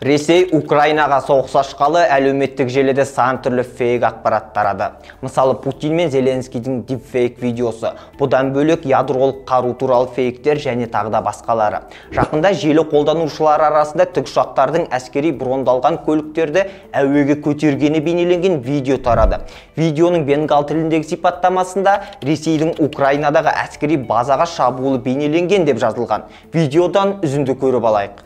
Ресей Украинаға соғыс ашқалы әлеуметтік желіде сан түрлі фейк ақпарат тарады. Мысалы, Путин мен Зеленскийдің дипфейк видеосы, бұдан бөлек ядролық қару туралы фейктер және тағы да басқалары. Жақында желі қолданушылары арасында тікұшақтардың әскери брондалған көліктерді әуеге көтергені бейнеленген видео тарады. Видеоның бенгал тіліндегі сипаттамасында Ресейдің Украинадағы әскери базаға шабуылы бейнеленген деп жазылған. Видеодан үзінді көріп алайық.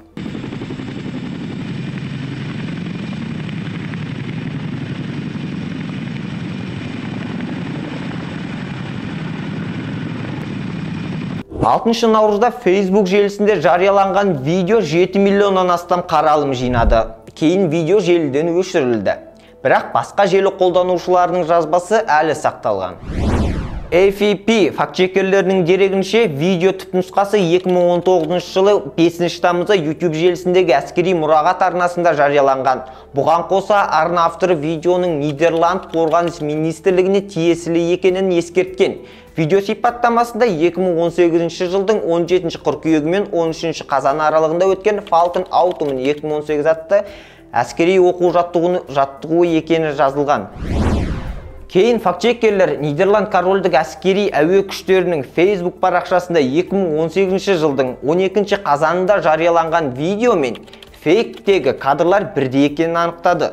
Алтыншы наурызда Facebook желісінде жарияланған видео 7 миллионнан астам қаралым жинады. Кейін видео желіден өшірілді. Бірақ басқа желі қолданушыларының жазбасы әлі сақталған. AFP фактчекерлерінің дерегінше, видео түпнұсқасы 2019 жылы 5 тамызда YouTube желісіндегі әскери мұрағат арнасында жарияланған. Бұған қоса, арна авторы видеоның Нидерланд қорғаныс министрлігіне тиесілі екенін ескерткен. Видео сипаттамасында 2018 жылдың 17 қыркүйегі мен 13 қазан аралығында өткен Falcon Autumn 2018 атты әскери оқу жаттығуы екені жазылған. Кейін фактчекерлер Нидерланд корольдік әскери әуе күштерінің Facebook парақшасында 2018 жылдың 12 қазанында жарияланған видео мен фейктегі кадрлар бірдей екенін анықтады.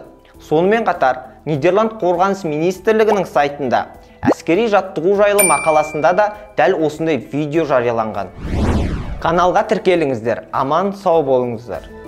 Сонымен қатар, Нидерланд қорғаныс министрлігінің сайтында әскери жаттығу жайлы мақаласында да дәл осындай видео жарияланған. Каналға тіркеліңіздер, аман сау болыңыздар.